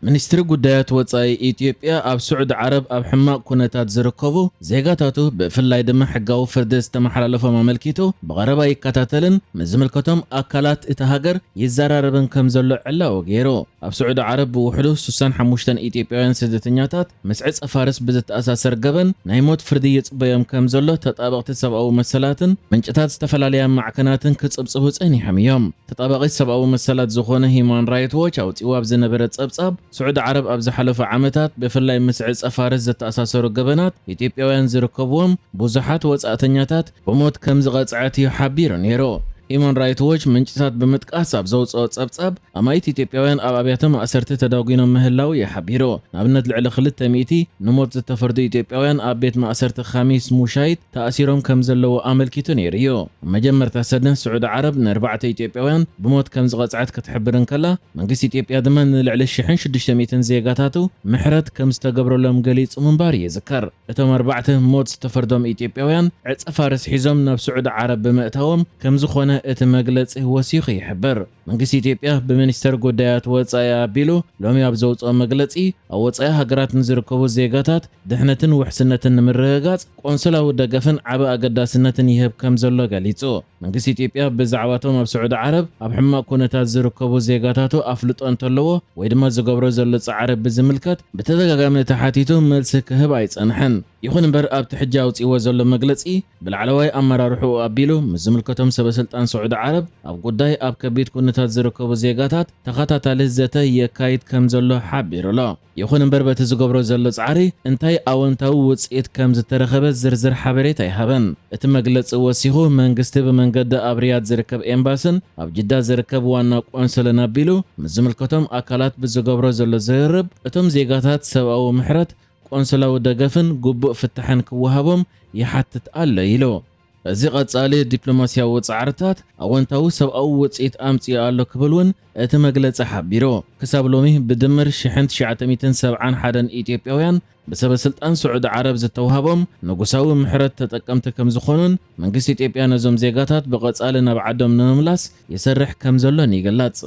ሚኒስትሪ ጉዳያት ወጻኢ ኢትዮጵያ ኣብ ስዑዲ ዓረብ ኣብ ሕማቕ ኩነታት ዝርከቡ ዜጋታቱ ብፍላይ ድማ ሕጋዊ ፍርዲ ዝተመሓላለፎም ኣመልኪቱ ብቐረባ ይከታተልን ምስ ዝምልከቶም ኣካላት እታ ሃገር ይዘራረብን ከም ዘሎ ዕላዊ ገይሩ። ኣብ ስዑዲ ዓረብ ብውሕዱ ስሳን ሓሙሽተን ኢትዮጵያውያን ስደተኛታት ምስ ዕጸ ፋርስ ብዝተኣሳሰር ገበን ናይ ሞት ፍርዲ ይጽበዮም ከም ዘሎ ተጣበቕቲ ሰብኣዊ መሰላትን ምንጭታት ዝተፈላለያ ማዕከናትን ክጽብጽቡ ጸኒሖም እዮም። ተጣባቒ ሰብኣዊ መሰላት ዝኾነ ሂማን ራይት ዎች ኣውጺኡ ኣብ ዝነበረ ጸብጻብ፣ ስዑዲ ዓረብ ኣብ ዝሓለፉ ዓመታት ብፍላይ ምስ ዕጸ ፋርስ ዝተኣሳሰሩ ገበናት ኢትዮጵያውያን ዝርከብዎም ብዙሓት ወጻእተኛታት ብሞት ከም ዝቐጽዐት እዩ ሓቢሩ ነይሩ። ሂማን ራይት ዎች ምንጭታት ብምጥቃስ ኣብ ዘውጽኦ ጸብጻብ፣ ኣማኢት ኢትዮጵያውያን ኣብ ኣብያተ ማእሰርቲ ተዳጒኖም ምህላው እዩ ሓቢሩ። ንኣብነት ልዕሊ ክልተ ሚእቲ ንሞት ዝተፈርዱ ኢትዮጵያውያን ኣብ ቤት ማእሰርቲ ካሚስ ሙሻይት ተኣሲሮም ከም ዘለዉ ኣመልኪቱ ነይሩ እዩ። ኣብ መጀመርታ ሰነ ስዑዲ ዓረብ ንኣርባዕተ ኢትዮጵያውያን ብሞት ከም ዝቐጽዐት ክትሕብር እንከላ፣ መንግስቲ ኢትዮጵያ ድማ ንልዕሊ ሽሕን ሽዱሽተ ሚእትን ዜጋታቱ ምሕረት ከም ዝተገብረሎም ገሊጹ ምንባሩ ይዝከር። እቶም ኣርባዕተ ሞት ዝተፈርዶም ኢትዮጵያውያን ዕጸ ፋርስ ሒዞም ናብ ስዑዲ ዓረብ ብምእታዎም ከም ዝኾነ እቲ መግለጺ ወሲኹ ይሕብር። መንግስቲ ኢትዮጵያ ብሚኒስተር ጉዳያት ወጻኢ ኣቢሉ ሎሚ ኣብ ዘውጽኦ መግለጺ፣ ኣብ ወጻኢ ሃገራት ንዝርከቡ ዜጋታት ድሕነትን ውሕስነትን ንምርግጋጽ ቆንስላዊ ደገፍን ዓቢ ኣገዳስነትን ይህብ ከም ዘሎ ገሊጹ። መንግስቲ ኢትዮጵያ ብዛዕባቶም ኣብ ስዑዲ ዓረብ ኣብ ሕማቕ ኩነታት ዝርከቡ ዜጋታቱ ኣፍልጦ እንተለዎ ወይ ድማ ዝገብሮ ዘሎ ጻዕሪ ብዝምልከት ብተደጋጋሚ ተሓቲቱ መልሲ ክህብ ኣይጸንሐን። ይኹን እምበር ኣብቲ ሕጂ ኣውጺእዎ ዘሎ መግለጺ ብላዕለዋይ ኣመራርሕኡ ኣቢሉ ምስ ዝምልከቶም ሰበ ስልጣን ስዑዲ ዓረብ ኣብ ጉዳይ ኣብ ከቢድ ኩነታት ዝርከቡ ዜጋታት ተኸታታሊ ዘተ የካይድ ከም ዘሎ ሓቢሩ ኣሎ። ይኹን እምበር በቲ ዝገብሮ ዘሎ ጻዕሪ እንታይ ኣወንታዊ ውጽኢት ከም ዝተረኸበ ዝርዝር ሓበሬታ ኣይሃበን። እቲ መግለጺ ወሲኹ መንግስቲ ብመንገዲ ኣብ ሪያድ ዝርከብ ኤምባስን ኣብ ጅዳ ዝርከብ ዋና ቆንስልን ኣቢሉ ምስ ዝምልከቶም ኣካላት ብዝገብሮ ዘሎ ዝርርብ እቶም ዜጋታት ሰብኣዊ ምሕረት ቆንስላዊ ደገፍን ግቡእ ፍታሕን ክወሃቦም ይሓትት ኣሎ ኢሉ። እዚ ቀጻሊ ዲፕሎማስያዊ ጻዕርታት ኣወንታዊ ሰብኣዊ ውጽኢት ኣምጺኡ ኣሎ ክብል እውን እቲ መግለጺ ሓቢሩ። ክሳብ ሎሚ ብድምር ሽሕን ትሽዓተ ሚእትን ሰብዓን ሓደን ኢትዮጵያውያን ብሰበ ስልጣን ስዑዲ ዓረብ ዝተዋህቦም ንጉሳዊ ምሕረት ተጠቀምቲ ከም ዝኾኑን መንግስቲ ኢትዮጵያ ነዞም ዜጋታት ብቐጻሊ ናብ ዓዶም ንምምላስ ይሰርሕ ከም ዘሎን ይግለጽ።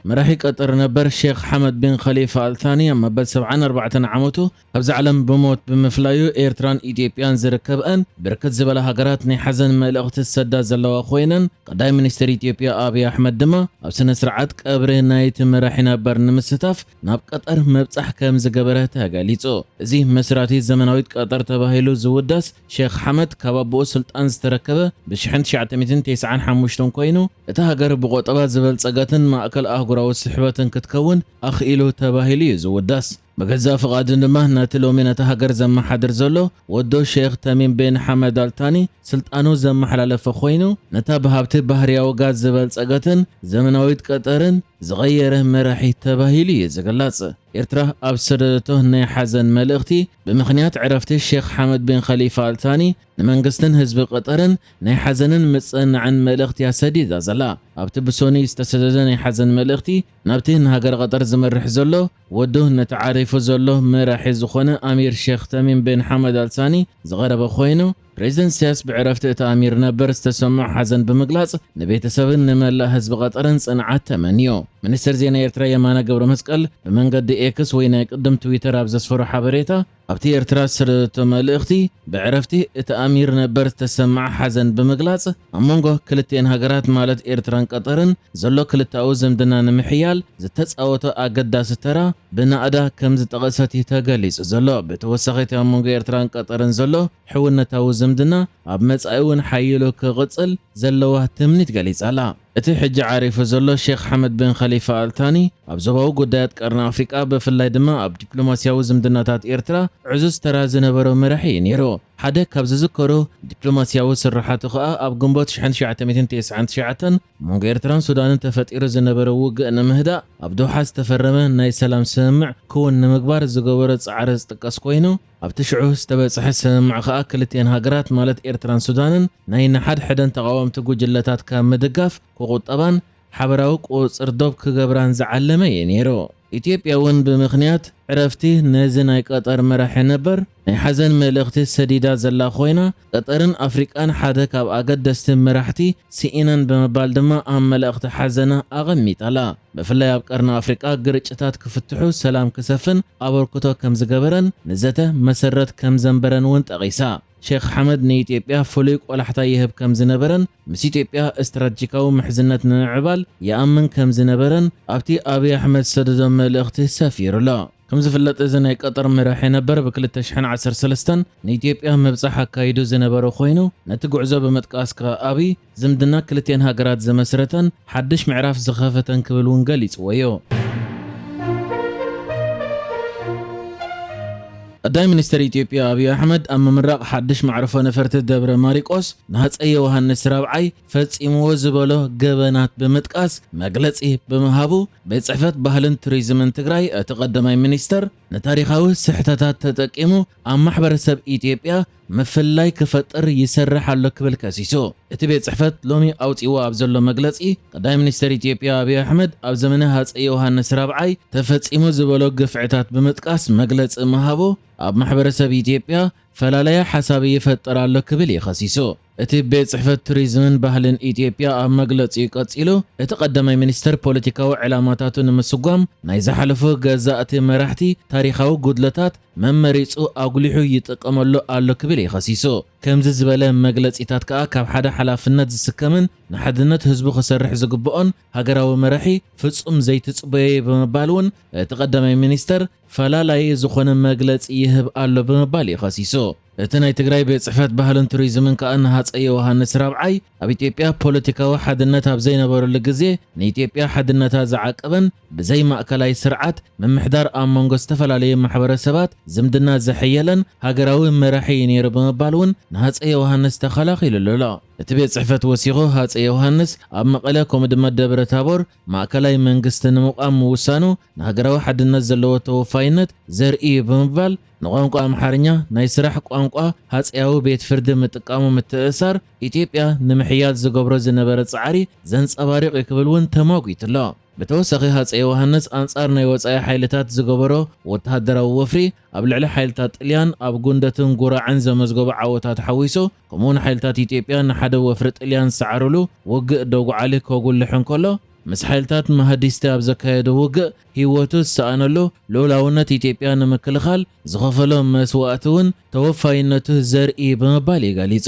መራሒ ቀጠር ነበር ሼኽ ሓመድ ቢን ኸሊፋ ኣልታኒ ኣብ መበል ሰብዓን ኣርባዕተን ዓመቱ ካብዛ ዓለም ብሞት ብምፍላዩ ኤርትራን ኢትዮጵያን ዝርከብአን ብርክት ዝበላ ሃገራት ናይ ሓዘን መልእኽቲ ዝሰዳ ዘለዋ ኮይነን፣ ቀዳማይ ሚኒስትር ኢትዮጵያ ኣብይ ኣሕመድ ድማ ኣብ ስነ ስርዓት ቀብሪ ናይቲ መራሒ ነበር ንምስታፍ ናብ ቀጠር ምብጻሕ ከም ዝገበረ ተገሊጹ። እዚ መስራቲ ዘመናዊት ቀጠር ተባሂሉ ዝውደስ ሼኽ ሓመድ ካብ ኣቦኡ ስልጣን ዝተረከበ ብሽሕን ትሽዓተ ሚእትን ተስዓን ሓሙሽተን ኮይኑ፣ እታ ሃገር ብቆጠባ ዝበልጸገትን ማእከል ኣህጉራዊ ስሕበትን ክትከውን ኣኽኢሉ ተባሂሉ እዩ ዝውደስ። ብገዛእ ፍቓድን ድማ ነቲ ሎሚ ነታ ሃገር ዘመሓድር ዘሎ ወዶ ሼኽ ተሚም ቤን ሓመድ ኣልታኒ ስልጣኑ ዘመሓላለፈ ኮይኑ፣ ነታ ብሃብቲ ባህርያዊ ጋዝ ዝበልጸገትን ዘመናዊት ቀጠርን ዝቐየረ መራሒ ተባሂሉ እዩ ዝግለጽ። ኤርትራ ኣብ ዝሰደደቶ ናይ ሓዘን መልእኽቲ፣ ብምኽንያት ዕረፍቲ ሼኽ ሓመድ ቢን ኸሊፋ ኣልታኒ ንመንግስትን ህዝቢ ቀጠርን ናይ ሓዘንን ምጽንናዕን መልእኽቲ እያ ሰዲዳ ዘላ። ኣብቲ ብሶኒ ዝተሰደደ ናይ ሓዘን መልእኽቲ፣ ናብቲ ንሃገር ቀጠር ዝመርሕ ዘሎ ወዱ ነቲ ዓሪፉ ዘሎ መራሒ ዝኾነ ኣሚር ሼኽ ተሚም ቤን ሓመድ ኣልሳኒ ዝቐረበ ኮይኑ፣ ፕሬዚደንት ኢሳያስ ብዕረፍቲ እቲ ኣሚር ነበር ዝተሰምዖ ሓዘን ብምግላጽ፣ ንቤተሰብን ንመላእ ህዝቢ ቀጠርን ጽንዓት ተመንዩ። ሚኒስትር ዜና ኤርትራ የማነ ገብረ መስቀል ብመንገዲ ኤክስ ወይ ናይ ቅድም ትዊተር ኣብ ዘስፈሮ ሓበሬታ፣ ኣብቲ ኤርትራ ዝሰደደቶ መልእኽቲ፣ ብዕረፍቲ እቲ ኣሚር ነበር ዝተሰምዐ ሓዘን ብምግላጽ፣ ኣብ መንጎ ክልቲኤን ሃገራት ማለት ኤርትራን ቀጠርን ዘሎ ክልተኣዊ ዝምድና ንምሕያል ዝተጻወቶ ኣገዳሲ ተራ ብናእዳ ከም ዝጠቐሰት እዩ ተገሊጹ ዘሎ። ብተወሳኺ እቲ ኣብ መንጎ ኤርትራን ቀጠርን ዘሎ ሕውነታዊ ዝምድና ኣብ መጻኢ እውን ሓይሉ ክቕጽል ዘለዋ ትምኒት ገሊጻ ኣላ። እቲ ሕጂ ዓሪፉ ዘሎ ሼኽ ሓመድ ቢን ኸሊፋ ኣልታኒ ኣብ ዞባዊ ጉዳያት ቀርኒ ኣፍሪቃ ብፍላይ ድማ ኣብ ዲፕሎማስያዊ ዝምድናታት ኤርትራ ዕዙዝ ተራ ዝነበሮ መራሒ እዩ ነይሩ። ሓደ ካብ ዝዝከሩ ዲፕሎማስያዊ ስርሓቱ ከኣ ኣብ ግንቦት ሽሕን ትሽዓተ ሚእትን ተስዓን ትሽዓተን መንጎ ኤርትራን ሱዳንን ተፈጢሩ ዝነበረ ውግእ ንምህዳእ ኣብ ዶሓ ዝተፈረመ ናይ ሰላም ስምምዕ ክውን ንምግባር ዝገበሮ ጻዕሪ ዝጥቀስ ኮይኑ፣ ኣብቲ ሽዑ ዝተበጽሐ ስምምዕ ከኣ ክልቲኤን ሃገራት ማለት ኤርትራን ሱዳንን ናይ ንሓድሕደን ተቓወምቲ ጉጅለታት ካብ ምድጋፍ ክቑጠባን ሓበራዊ ቁጽጽር ዶብ ክገብራን ዝዓለመ እዩ ነይሩ። ኢትዮጵያ እውን ብምኽንያት ዕረፍቲ ነዚ ናይ ቀጠር መራሒ ነበር ናይ ሓዘን መልእኽቲ ሰዲዳ ዘላ ኮይና፣ ቀጠርን ኣፍሪቃን ሓደ ካብ ኣገደስቲ መራሕቲ ስኢነን ብምባል ድማ ኣብ መልእኽቲ ሓዘና ኣቐሚጣላ። ብፍላይ ኣብ ቀርኒ ኣፍሪቃ ግርጭታት ክፍትሑ፣ ሰላም ክሰፍን ኣበርክቶ ከም ዝገበረን ንዘተ መሰረት ከም ዘንበረን እውን ጠቒሳ። ሼክ ሓመድ ንኢትዮጵያ ፍሉይ ቆላሕታ ይህብ ከም ዝነበረን ምስ ኢትዮጵያ ስትራቴጂካዊ ምሕዝነት ንምዕባል ይኣምን ከም ዝነበረን ኣብቲ ኣብይ ኣሕመድ ዝሰደዶ መልእኽቲ ሰፊሩ ኣሎ። ከም ዝፍለጥ፣ እዚ ናይ ቀጠር መራሒ ነበር ብ ክልተ ሽሕን ዓሰርተ ሰለስተን ንኢትዮጵያ ምብጻሕ ኣካይዱ ዝነበረ ኮይኑ፣ ነቲ ጉዕዞ ብምጥቃስ ከኣ ኣብይ ዝምድና ክልቲኤን ሃገራት ዘመስረተን ሓድሽ ምዕራፍ ዝኸፈተን ክብል እውን ገሊጽዎ እዩ። ቀዳማይ ሚኒስተር ኢትዮጵያ ኣብይ ኣሕመድ ኣብ ምምራቕ ሓድሽ መዕርፎ ነፈርቲ ደብረ ማሪቆስ ንሃፀይ ዮሃንስ ራብዓይ ፈጺምዎ ዝበሎ ገበናት ብምጥቃስ መግለጺ ብምሃቡ፣ ቤት ጽሕፈት ባህልን ቱሪዝምን ትግራይ እቲ ቀዳማይ ሚኒስተር ንታሪኻዊ ስሕተታት ተጠቂሙ ኣብ ማሕበረሰብ ኢትዮጵያ ምፍልላይ ክፈጥር ይሰርሕ ኣሎ ክብል ከሲሱ። እቲ ቤት ጽሕፈት ሎሚ ኣውጺእዎ ኣብ ዘሎ መግለጺ፣ ቀዳማይ ሚኒስተር ኢትዮጵያ ኣብይ ኣሕመድ ኣብ ዘመነ ሃፀይ ዮሃንስ ራብዓይ ተፈጺሙ ዝበሎ ግፍዕታት ብምጥቃስ መግለጺ ምሃቡ፣ ኣብ ማሕበረሰብ ኢትዮጵያ ፈላላየ ሓሳብ ይፈጥር ኣሎ ክብል እዩ ከሲሱ። እቲ ቤት ጽሕፈት ቱሪዝምን ባህልን ኢትዮጵያ ኣብ መግለጺኡ ቀጺሉ፣ እቲ ቀዳማይ ሚኒስተር ፖለቲካዊ ዕላማታቱ ንምስጓም ናይ ዝሓለፉ ገዛእቲ መራሕቲ ታሪኻዊ ጉድለታት መመሪጹ ኣጉሊሑ ይጥቀመሉ ኣሎ ክብል እዩ ከሲሱ። ከምዚ ዝበለ መግለጺታት ከኣ ካብ ሓደ ሓላፍነት ዝስከምን ንሓድነት ህዝቡ ክሰርሕ ዝግብኦን ሃገራዊ መራሒ ፍጹም ዘይትጽበዮ እዩ ብምባል እውን እቲ ቀዳማይ ሚኒስተር ፈላላዪ ዝኾነ መግለጺ ይህብ ኣሎ ብምባል እዩ ከሲሱ። እቲ ናይ ትግራይ ቤት ጽሕፈት ባህልን ቱሪዝምን ከኣ ንሃፀይ ዮሃንስ ራብዓይ ኣብ ኢትዮጵያ ፖለቲካዊ ሓድነት ኣብ ዘይነበረሉ ግዜ ንኢትዮጵያ ሓድነታ ዝዓቀበን ብዘይ ማእከላይ ስርዓት ምምሕዳር ኣብ መንጎ ዝተፈላለዩ ማሕበረሰባት ዝምድና ዘሐየለን ሃገራዊ መራሒ እዩ ነይሩ ብምባል እውን ንሃፀይ ዮሃንስ ተኸላኺሉሉ ኣሎ። እቲ ቤት ጽሕፈት ወሲኹ ሃፀይ ዮሃንስ ኣብ መቐለ ከምኡ ድማ ደብረ ታቦር ማእከላይ መንግስቲ ንምቋም ምውሳኑ ንሃገራዊ ሓድነት ዘለዎ ተወፋይነት ዘርኢ እዩ ብምባል ንቋንቋ ኣምሓርኛ ናይ ስራሕ ቋንቋ ሃፀያዊ ቤት ፍርዲ ምጥቃሙ ምትእሳር ኢትዮጵያ ንምሕያል ዝገብሮ ዝነበረ ጻዕሪ ዘንጸባርቕ እዩ ክብል እውን ተማጒቱሎ። ብተወሳኺ ሃፀይ ዮሃንስ ኣንጻር ናይ ወጻኢ ሓይልታት ዝገበሮ ወተሃደራዊ ወፍሪ ኣብ ልዕሊ ሓይልታት ጥልያን ኣብ ጉንደትን ጉራዕን ዘመዝገቦ ዓወታት ሓዊሱ ከምኡውን ሓይልታት ኢትዮጵያ ንሓደ ወፍሪ ጥልያን ዝሰዓሩሉ ውግእ ደጉዓሊ ከጉልሕ እንከሎ ምስ ሓይልታት ማህዲስቲ ኣብ ዘካየዶ ውግእ ህይወቱ ዝሰኣነሉ ልኡላውነት ኢትዮጵያ ንምክልኻል ዝኸፈሎ መስዋእቲ እውን ተወፋይነቱ ዘርኢ ብምባል እዩ ገሊጹ።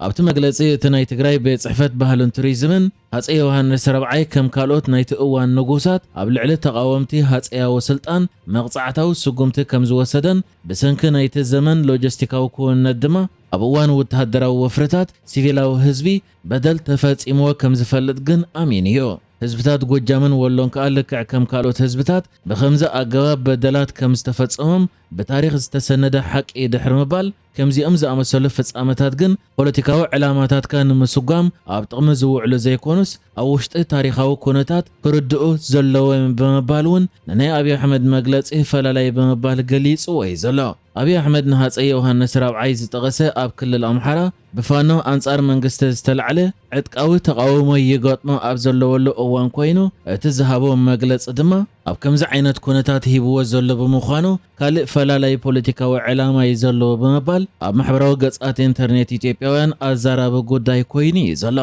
ኣብቲ መግለጺ እቲ ናይ ትግራይ ቤት ጽሕፈት ባህልን ቱሪዝምን ሃፀይ ዮሃንስ ራብዓይ ከም ካልኦት ናይቲ እዋን ንጉሳት ኣብ ልዕሊ ተቓወምቲ ሃፀያዊ ስልጣን መቕጻዕታዊ ስጉምቲ ከም ዝወሰደን ብሰንኪ ናይቲ ዘመን ሎጂስቲካዊ ክውንነት ድማ ኣብ እዋን ወተሃደራዊ ወፍርታት ሲቪላዊ ህዝቢ በደል ተፈጺምዎ ከም ዝፈልጥ ግን ኣሚኑ እዩ። ህዝብታት ጎጃምን ወሎን ከኣ ልክዕ ከም ካልኦት ህዝብታት ብኸምዚ ኣገባብ በደላት ከም ዝተፈጸሞም ብታሪኽ ዝተሰነደ ሓቂ ድሕሪ ምባል ከምዚኦም ዝኣመሰሉ ፍጻመታት ግን ፖለቲካዊ ዕላማታትካ ንምስጓም ኣብ ጥቕሚ ዝውዕሉ ዘይኮኑስ ኣብ ውሽጢ ታሪኻዊ ኩነታት ክርድኡ ዘለዎም ብምባል እውን ንናይ ኣብይ ኣሕመድ መግለጺ ፈላላይ ብምባል ገሊጽዎ እዩ ዘሎ። ኣብይ ኣሕመድ ንሃፀይ ዮሃንስ ራብዓይ ዝጠቐሰ ኣብ ክልል ኣምሓራ ብፋኖ ኣንጻር መንግስቲ ዝተላዕለ ዕጥቃዊ ተቓውሞ ይገጥሞ ኣብ ዘለወሉ እዋን ኮይኑ እቲ ዝሃቦ መግለጺ ድማ ኣብ ከምዚ ዓይነት ኩነታት ሂብዎ ዘሎ ብምዃኑ ካልእ ፈላላይ ፖለቲካዊ ዕላማ እዩ ዘለዎ ብምባል ኣብ ማሕበራዊ ገጻት ኢንተርኔት ኢትዮጵያውያን ኣዛራቢ ጉዳይ ኮይኑ እዩ ዘሎ።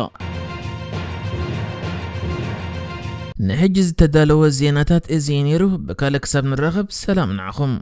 ንሕጂ ዝተዳለወ ዜናታት እዚ እዩ ነይሩ። ብካልእ ክሳብ ንራኸብ ሰላም ንዓኹም።